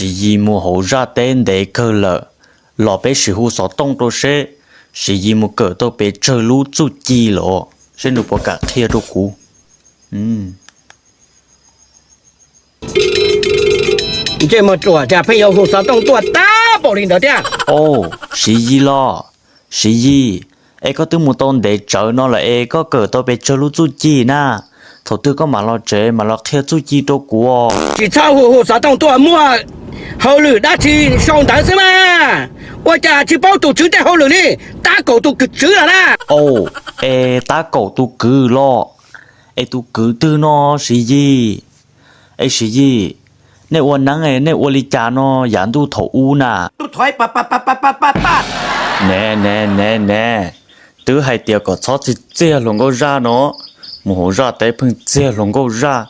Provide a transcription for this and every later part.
Siv Yis mus hauv zaj teb ntev kawg lawm, los peb sim hu xov tooj rau seb Siv Yis mus kawm tau pes tsawg lub txuj ci los seb nws puas kam qhia rau kuv. Ntsej muag ruam cas pheej yuav hu xov tooj tuaj tag npaum li ntawd thiab. Au, Siv Yis los? Siv Yis, es koj twb mus tau ntev tsawv no lawm es koj kawm tau pes tsawg lub txuj ci na? Thaum twg koj mam los tsev mam los qhia txuj ci rau kuv os. Tsis txhob hu hu xov tooj tuaj, muaj hauj lwm dab tsi sau ntawv xwb mas. Ua cas tsis paub tus tswv tej hauj lwm li? Tab kaum tus kwv tswv lawm na. Au, es tab kaum tus kwv los? Es tus kwv twg no Siv Yis? Es Siv Yis, nej ua neeb nej ua li cas no yav ntuj thaum ub na? Ne ne ne ne, twb hais tias kom txhob txiag txiag hluas nkauj zaj no, mus hauv zaj teb pheej txiag hluas nkauj zaj,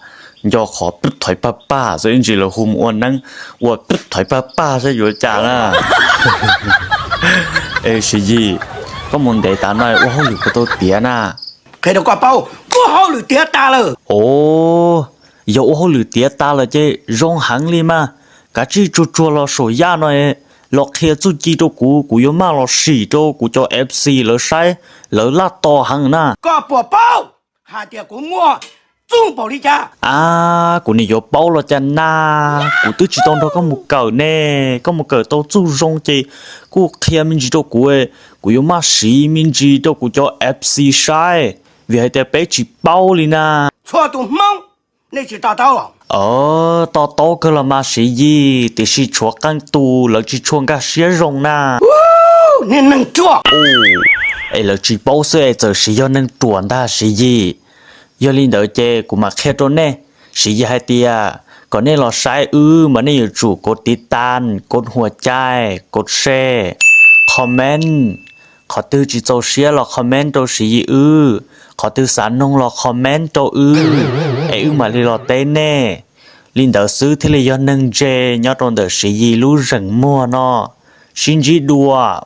nco qhov pib thaiv paj paj xwb, ib ntsis lawv hu mus ua neeb, ua pib thaiv paj paj saib yuav cas na. Es Siv Yis, koj mus ntev tas no ua hauj lwm puas tau tiav na? Qhia rau koj paub, ua hauj lwm tiav tas lawm. Os, yog ua hauj lwm tiav tas lawm ces zoo heev li mas. Kav tsij tsuag tsuag los saum yaj no los qhia txuj ci rau kuv, kuv yuav maj los sim rau kuv cov F C lawv saib, lawv laj tos heev na. Koj puas paub hais tias kuv muaj txuj npaum li cas? A, kuv nim yuav paub los cas na, kuv twb tsis tau nrog koj mus kawm ne. Koj mus kawm tau txuj zoo ces kuj qhia me ntsis rau kuv, kuv yuav maj siv me ntsis rau kuv cov F C saib, vim hais tias peb tsis paub li na. Txhua tus Hmoob nej tsis to taub los? To taub kawg los mas Siv Yis, tiam sis tshuav qee tus lawv tsis tshua nkag siab zoo na. Niag neeg ruam. Es lawv tsis paub xwb es txawm siv yog neeg ruam ntag Siv Yis. Yog li ntawd ces kuv mam qhia rau nej. Siv Yis hais tias kom nej los saib wb mas nej yuav tsum kov tiv tas, kov huas cai, kov share, comment. Qhov twg tsis txaus siab los comment rau Siv Yis wb, qhov twg xav noog los comment rau wb, es wb mam li los teb nej. Li ntawd xwb thiaj li yog neeg ntse nyob rau ntawm Siv Yis lub zeem muag no. Sib ntsib dua.